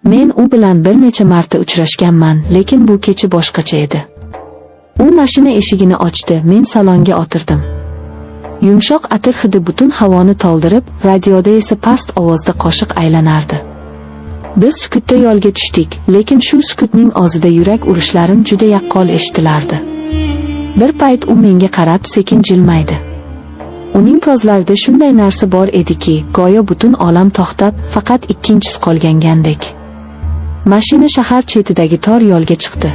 Men u bilan bir necha marta uchrashganman, lekin bu kecha boshqacha edi. U mashina eshigini ochdi, men salonga o'tirdim. Yumshoq atir hidi butun havoni to'ldirib, radioda esa past ovozda qo'shiq aylanardi. Biz sukutda yo'lga tushdik, lekin shu sukutning og'zida yurak urishlarim juda yaqqol eshitilardi. Bir payt u menga qarab sekin jilmaydi. Uning ko'zlarida shunday narsa bor ediki, go'yo butun olam to'xtab, faqat ikkinchisi qolgangandek. Mashina shahar chetidagi tor yo'lga chiqdi.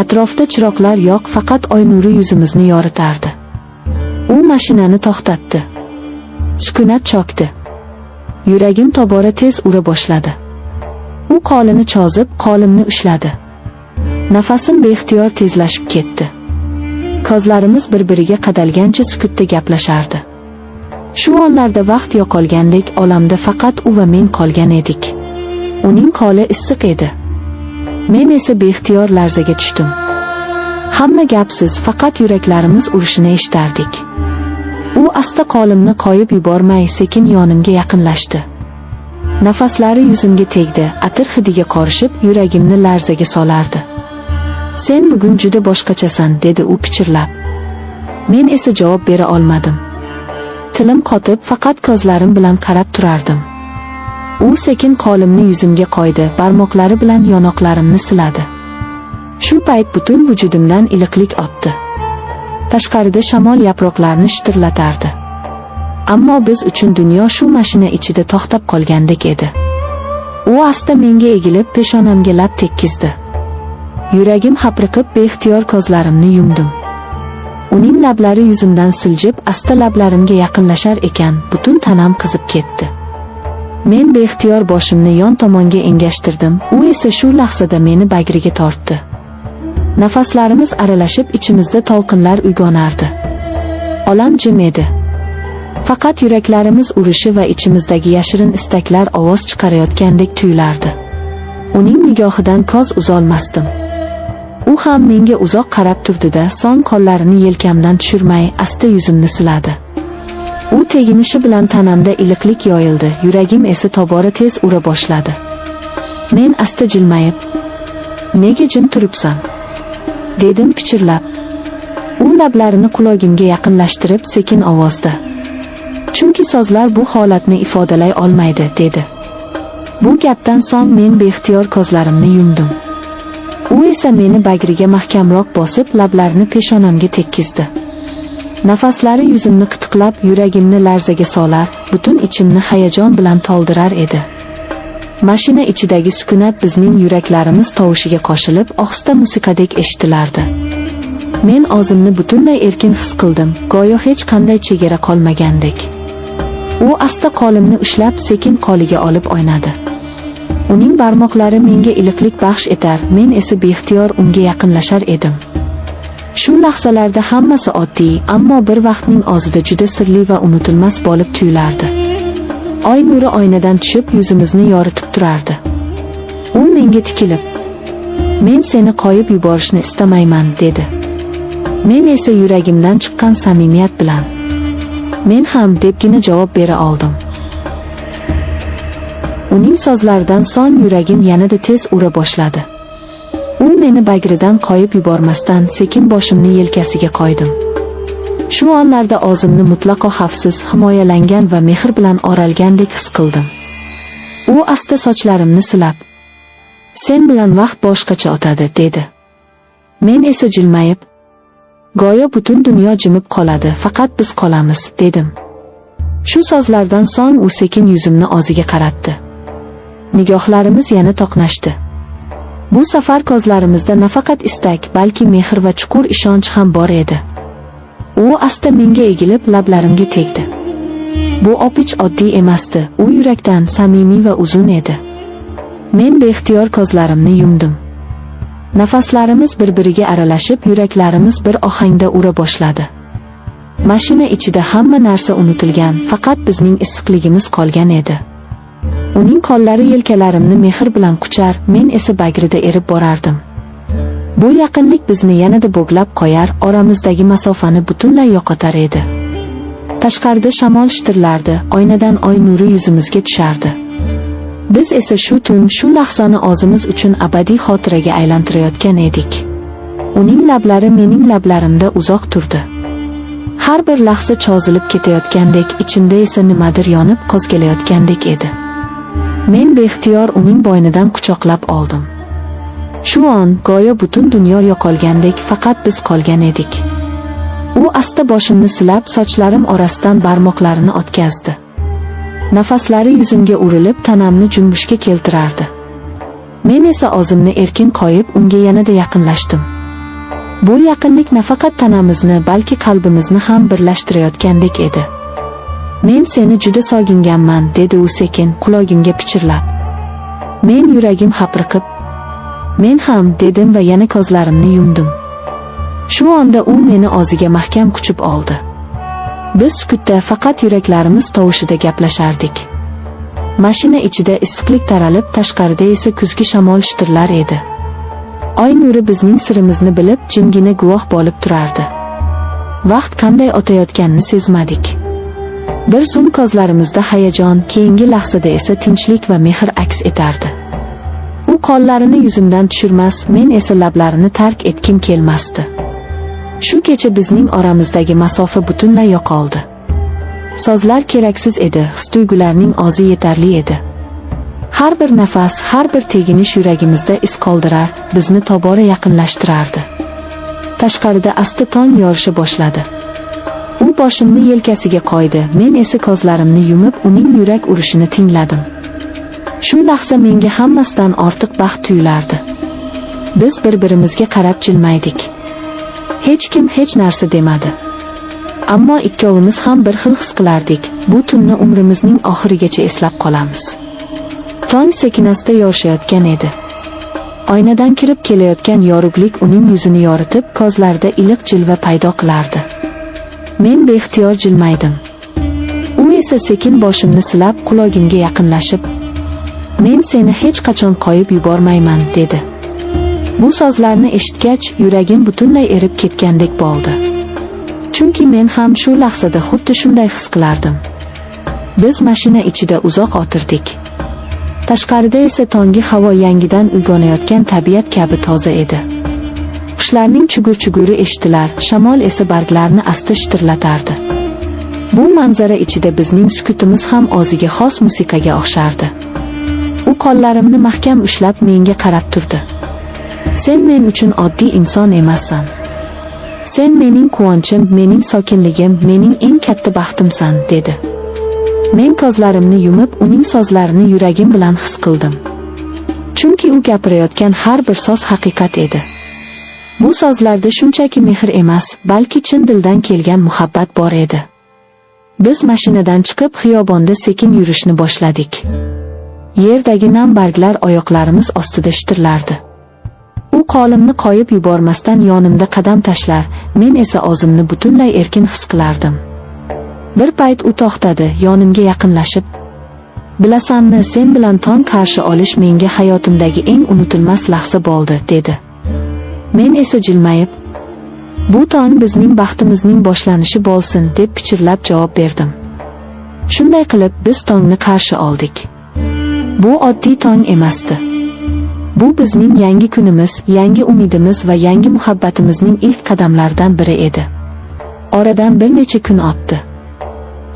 Atrofda chiroqlar yo'q, faqat oy nuri yuzimizni yoritardi. U mashinani to'xtatdi. Sukunat cho'kdi. Yuragim tobora tez ura boshladi. U qo'lini cho'zib, qo'limni ushladi. Nafasim beixtiyor tezlashib ketdi. Ko'zlarimiz bir-biriga qadalgancha sukutda gaplashardi. Shu onlarda vaqt yo'qolgandek olamda faqat u va men qolgan edik. Uning qo'li issiq edi. Men esa beixtiyor larzaga tushdim. Hamma gapsiz, faqat yuraklarimiz urishini eshitardik. U asta qo'limni qo'yib yubormay sekin yonimga yaqinlashdi. Nafaslari yuzimga tegdi, atir hidiga qorishib, yuragimni larzaga solardi. "Sen bugun juda boshqachasan", dedi u pichirlab. Men esa javob bera olmadim. Tilim qotib, faqat ko'zlarim bilan qarab turardim. U sekin qo'limni yuzimga qo'ydi, barmoqlari bilan yonoqlarimni siladi. Shu payt butun vujudimdan iliqlik otdi. Tashqarida shamol yaproqlarni shitirlatardi. Ammo biz uchun dunyo shu mashina ichida to'xtab qolgandek edi. U asta menga egilib, peshonamga lab tekkizdi. Yuragim hapriqib, beixtiyor ko'zlarimni yumdim. Uning lablari yuzimdan siljib, asta lablarimga yaqinlashar ekan, butun tanam qizib ketdi. Men beixtiyor boshimni yon tomonga engashtirdim, u esa shu lahzada meni bag'riga tortdi. Nafaslarimiz aralashib, ichimizda to'lqinlar uyg'onardi. Olam jim edi. Faqat yuraklarimiz urishi va ichimizdagi yashirin istaklar ovoz chiqarayotgandek tuyulardi. Uning nigohidan ko'z uzolmasdim. U ham menga uzoq qarab turdi-da, so'ng qo'llarini yelkamdan tushirmay, asta yuzimni siladi. U teginishi bilan tanamda iliqlik yoyildi, yuragim esa tobora tez ura boshladi. Men asta jilmayib, "Nega jim turibsan?" dedim pichirlab. U lablarini qulog'imga yaqinlashtirib, sekin ovozda: "Chunki so'zlar bu holatni ifodalay olmaydi", dedi. Bu gapdan so'ng men beixtiyor ko'zlarimni yumdim. U esa meni bag'riga mahkamroq bosib, lablarini peshonamga tekkizdi. Nafaslari yuzimni qitiqlab, yuragimni larzaga solar, butun ichimni hayajon bilan to'ldirar edi. Mashina ichidagi sukunat bizning yuraklarimiz tovushiga qo'shilib, ohista musiqadek eshitilardi. Men o'zimni butunlay erkin his qildim, go'yo hech qanday chegara qolmagandek. U asta qo'limni ushlab, sekin qo'liga olib o'ynadi. Uning barmoqlari menga iliqlik baxsh etar, men esa beixtiyor unga yaqinlashar edim. Shu lahzalarda hammasi oddiy, ammo bir vaqtning o'zida juda sirli va unutilmas bo'lib tuyulardi. Oy nuri oynadan tushib, yuzimizni yoritib turardi. U menga tikilib, "Men seni qo'yib yuborishni istamayman", dedi. Men esa yuragimdan chiqqan samimiyat bilan, "Men ham", debgina javob bera oldim. Uning so'zlaridan so'ng yuragim yanada tez ura boshladi. U meni bag'ridan qo'yib yubormasdan sekin boshimni yelkasiga qo'ydim. Shu onlarda o'zimni mutlaqo xavfsiz, himoyalangan va mehr bilan o'ralgandek his qildim. U asta sochlarimni silab, "Sen bilan vaqt boshqacha o'tadi", dedi. Men esa jilmayib, "Go'yo butun dunyo jimib qoladi, faqat biz qolamiz", dedim. Shu so'zlardan so'ng u sekin yuzimni o'ziga qaratdi. Nigohlarimiz yana to'qnashdi. Bu safar ko'zlarimizda nafaqat istak, balki mehr va chuqur ishonch ham bor edi. U asta menga egilib, lablarimga tegdi. Bu o'pich oddiy emasdi, u yurakdan samimiy va uzun edi. Men beixtiyor ko'zlarimni yumdim. Nafaslarimiz bir-biriga aralashib, yuraklarimiz bir ohangda ura boshladi. Mashina ichida hamma narsa unutilgan, faqat bizning issiqligimiz qolgan edi. Uning qo'llari yelkalarimni mehr bilan quchar, men esa bagrida erib borardim. Bu yaqinlik bizni yanada bog'lab qo'yar, oramizdagi masofani butunlay yo'qotar edi. Tashqarida shamol shitirlardi, oynadan oy nuri yuzimizga tushardi. Biz esa shu tun, shu lahzani o'zimiz uchun abadiy xotiraga aylantirayotgan edik. Uning lablari mening lablarimda uzoq turdi. Har bir lahza cho'zilib ketayotgandek, ichimda esa nimadir yonib qo'zg'alayotgandek edi. Men beixtiyor uning bo'ynidan quchoqlab oldim. Shu on go'yo butun dunyo yo'qolgandek, faqat biz qolgan edik. U asta boshimni silab, sochlarim orasidan barmoqlarini o'tkazdi. Nafaslari yuzimga urilib, tanamni junbushga keltirardi. Men esa o'zimni erkin qo'yib, unga yanada yaqinlashdim. Bu yaqinlik nafaqat tanamizni, balki qalbimizni ham birlashtirayotgandek edi. "Men seni juda soginganman", dedi u sekin, qulog'imga pichirlab. Men yuragim hapriqib, "Men ham", dedim va yana ko'zlarimni yumdim. Shu onda u meni o'ziga mahkam quchib oldi. Biz sukutda faqat yuraklarimiz tovushida gaplashardik. Mashina ichida issiqlik taralib, tashqarida esa kuzgi shamol shitirlar edi. Oy nuri bizning sirimizni bilib, jimgina guvoh bo'lib turardi. Vaqt qanday o'tayotganini sezmadik. Bir zum ko'zlarimizda hayajon, keyingi lahzada esa tinchlik va mehr aks etardi. U qo'llarini yuzimdan tushirmas, men esa lablarini tark etgim kelmasdi. Shu kecha bizning oramizdagi masofa butunlay yo'qoldi. So'zlar keraksiz edi, his-tuyg'ularning o'zi yetarli edi. Har bir nafas, har bir teginish yuragimizda iz qoldirar, bizni tobora yaqinlashtirardi. Tashqarida asta tong yorisha boshladi. U boshimni yelkasiga qo'ydi, men esa ko'zlarimni yumib, uning yurak urishini tingladim. Shu lahza menga hammasidan ortiq baxt tuyulardi. Biz bir-birimizga qarab jilmaydik. Hech kim hech narsa demadi. Ammo ikkovimiz ham bir xil his qilardik. Bu tunni umrimizning oxirigacha eslab qolamiz. Tong sekin-asta yorishayotgan edi. Oynadan kirib kelayotgan yorug'lik uning yuzini yoritib, ko'zlarida iliq jilva paydo qilardi. Men beixtiyor jilmaydim. U esa sekin boshimni silab, qulog'imga yaqinlashib, "Men seni hech qachon qo'yib yubormayman", dedi. Bu so'zlarni eshitgach, yuragim butunlay erib ketgandek bo'ldi. Chunki men ham shu lahzada xuddi shunday his qilardim. Biz mashina ichida uzoq o'tirdik. Tashqarida esa tonggi havo yangidan uyg'onayotgan tabiat kabi toza edi. Qushlarning chugur-chuguri eshitilar, shamol esa barglarni asta shitirlatardi. Bu manzara ichida bizning sukutimiz ham o'ziga xos musiqaga o'xshardi. U qo'llarimni mahkam ushlab menga qarab turdi. "Sen men uchun oddiy inson emassan. Sen mening quvonchim, mening sokinligim, mening eng katta baxtimsan", dedi. Men ko'zlarimni yumib, uning so'zlarini yuragim bilan his qildim. Chunki u gapirayotgan har bir so'z haqiqat edi. Bu so'zlarda shunchaki mehr emas, balki chin dildan kelgan muhabbat bor edi. Biz mashinadan chiqib, xiyobonda sekin yurishni boshladik. Yerdagi nam barglar oyoqlarimiz ostida shitirlardi. U qo'limni qo'yib yubormasdan yonimda qadam tashlar, men esa o'zimni butunlay erkin his qilardim. Bir payt u to'xtadi, yonimga yaqinlashib, "Bilasanmi, sen bilan tong qarshi olish menga hayotimdagi eng unutilmas lahza bo'ldi", dedi. Men esa jilmayib, "Bu tong bizning baxtimizning boshlanishi bo'lsin", deb pichirlab javob berdim. Shunday qilib biz tongni qarshi oldik. Bu oddiy tong emasdi. Bu bizning yangi kunimiz, yangi umidimiz va yangi muhabbatimizning ilk qadamlaridan biri edi. Oradan bir necha kun o'tdi.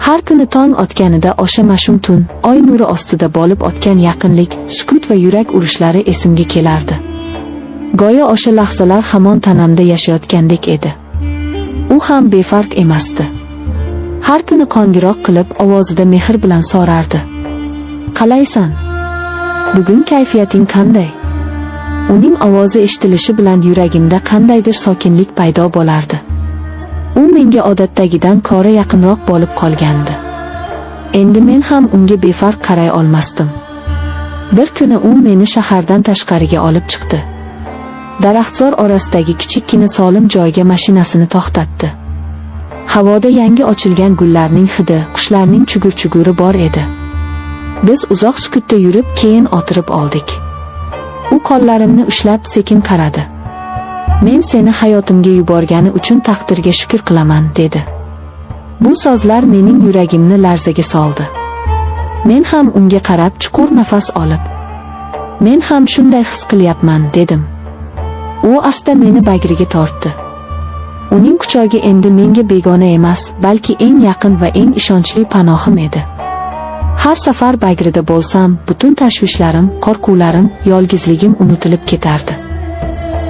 Har kuni tong otganida o'sha mash'um tun, oy nuri ostida bo'lib o'tgan yaqinlik, sukut va yurak urishlari esimga kelardi. Go'yo o'sha lahzalar hamon tanamda yashayotgandek edi. U ham befarq emasdi. Har kuni qo'ng'iroq qilib, ovozida mehr bilan so'rardi: "Qalaysan? Bugun kayfiyating qanday?" Uning ovozi eshitilishi bilan yuragimda qandaydir sokinlik paydo bo'lardi. U menga odatdagidan ko'ra yaqinroq bo'lib qolgandi. Endi men ham unga befarq qaray olmasdim. Bir kuni u meni shahardan tashqariga olib chiqdi. Daraxtzor orasidagi kichikkina solim joyga mashinasini to'xtatdi. Havoda yangi ochilgan gullarning hidi, qushlarning chugur-chuguri bor edi. Biz uzoq sukutda yurib, keyin o'tirib oldik. U qo'llarimni ushlab sekin qaradi. "Men seni hayotimga yuborgani uchun taqdirga shukr qilaman", dedi. Bu so'zlar mening yuragimni larzaga soldi. Men ham unga qarab chuqur nafas olib, "Men ham shunday his qilyapman", dedim. U asta meni bag'riga tortdi. Uning quchog'i endi menga begona emas, balki eng yaqin va eng ishonchli panohim edi. Har safar bagrida bo'lsam, butun tashvishlarim, qo'rquvlarim, yolg'izligim unutilib ketardi.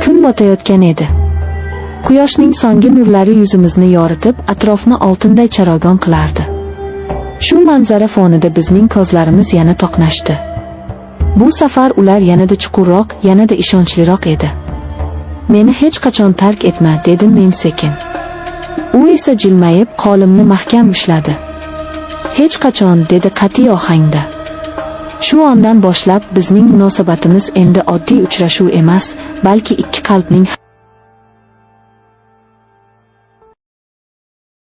Kun botayotgan edi. Quyoshning so'nggi nurlari yuzimizni yoritib, atrofni oltinday charog'on qilardi. Shu manzara fonida bizning ko'zlarimiz yana to'qnashdi. Bu safar ular yanada chuqurroq, yanada ishonchliroq edi. "Meni hech qachon tark etma", dedim men sekin. U esa jilmayib, qo'limni mahkam ushladi. "Hech qachon", dedi qat'iy ohangda. Shu ondan boshlab bizning munosabatimiz endi oddiy uchrashuv emas, balki ikki qalbning